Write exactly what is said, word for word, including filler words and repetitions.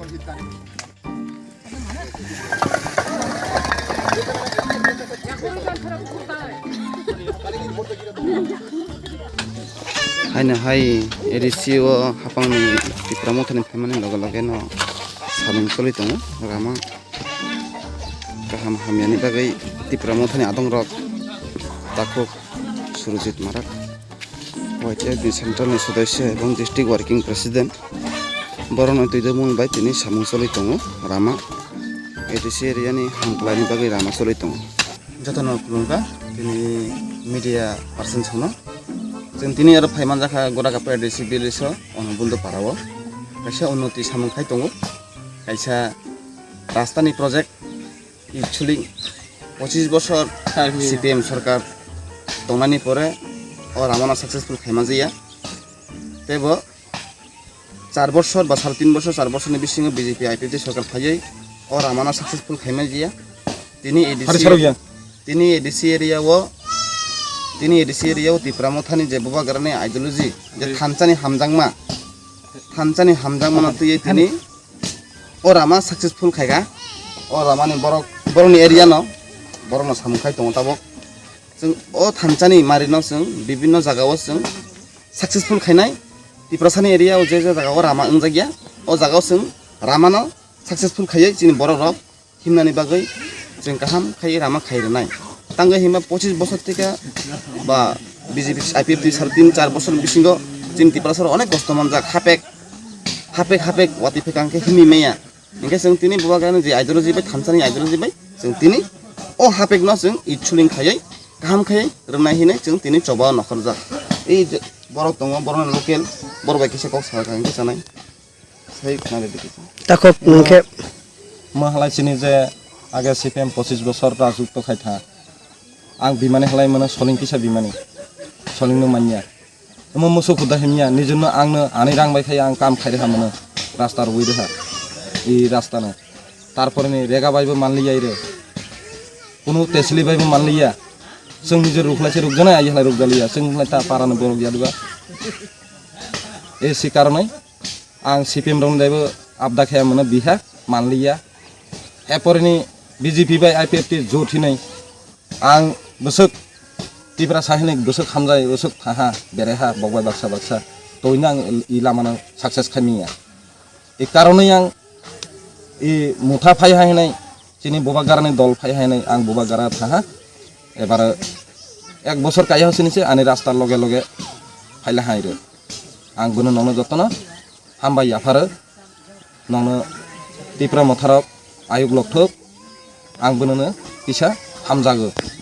Haino hai A D C o hapangni Tipra Mothani phaimani loge loge no samung choli tongo rama. Kaham hamyani bagwi Tipra Mothani adongrok takhuk Surjit Marak, Y T F ni central ni sodosyo ebong district working president, borokno twidamung bai tini samung choli tongo rama. A D C area ni hamkhlaini bagwi rama choli tongo. Jotono khulumkha tini media person sono. Chwng tini aro phaimanjakha Godakapra A D C village o, ono Bundo para o kaisa unnoti samung khai tongo. Kaisa rastani project, actually pochis bosor C P M sorkar tongnani pore o ramano successful khaima jaya. Tebo char bosor ba sare tin bosor, char bosorni bisingo B J P I P F T sorkar phaiwi o ramano successful khaima jaya. Tini A D C, tini A D C area o, tini A D C area o Tipra Mothani je bubagrani ideology, je thanchani hamjakma, thanchani hamjakmano twiwi tini o rama successful khaikha. O ramani borok, borokni area no, borokno samung khai tongo tabok. Chwng o thanchani marino chwng bibinno jagao chwng successful khainai. Tiprasani area o je je jagao rama wngjakya, o jagao chwng ramano successful khaiwi chini borok rok himnani bagwi chwng kaham khai rama khai rwnai. Tangwi himba pochis bosor thika ba B J P I P F T sare tin char bosor bisingo chini Tiprasaro onek kosto manjak, hapek hapek hapek watwi phekang khe himwi maya. Hinkhe chwng tini bubagrani je ideology bai thanchani ideology bai chwng tini o hapekno chwng itsuling khaiwi kaham khaiwi rwnai hinwi chwng tini choba nokhorjak. Ei je borok tongo, borokni local, borok bai kisa kok sakha hinkhe sanai. Sai khna rwdi kisa. Takhuk nungkhe. Mahalai chini je age C P M pochis bosor rajutto khai tha. Ang bimani halai mano soling kisa bimani. Solingno manya. Omo musu khuda himya, nijwkno angno ani rang bai khai ang kam khai rwkha mano. Rasta rwui rwkha. I rasta no. Tarpore ni rega bai bo manliya ire. Kunu tesli bai bo manliya. Chwng nijwk rukhlai se rukjana, ai halai rukjaliya. Chwng halai ta para no borok ya diba. E si karonai. Ang C P M rokni daibo abda khe mano biha manliya. Eporeni B J P bai I P F T jot hinwi ang bwswk Tiprasa hinwi bwswk hamjai, bwswk thaha, beraiha, bok bai baksa baksa. Toino ang i lamano success khai manya. I karonwi ang i motha phaiha hinwi chini bubagrani dol phaiha hinwi ang bubagra thaha. Ebaro ek bosor kaiha sini se ani rasta loge loge phaila hai rw. Ang bono nono jotono hambai yapharo, nono Tipra Motharok ayuk lokthok, ang bonono kisa hamjago.